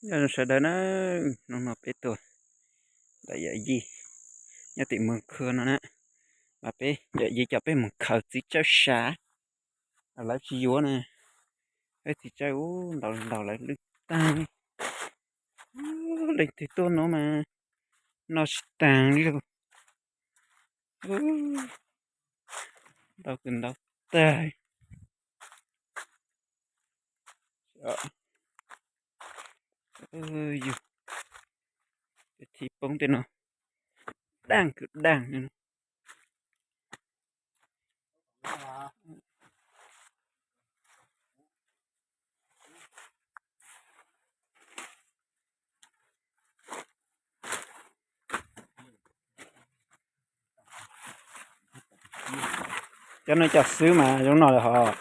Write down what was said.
Nyob zoo sawv daws na, hnub no peb tuaj ntawm yawm yij nyob tim Moos Khua no na, mas peb yawm yij coj peb mus khaws txiv tsawb sav, lawv tsis yuav na, peb txiv tsawb ub ntaus ntaus lawv lwj tag. Leej twg tuaj no mas noj tsis taag li lauj. Ntau kws ntau tag. Yug, cov thib poob tej no daaj kws daaj. Cov no cov xwb mas zoo no lawm hos.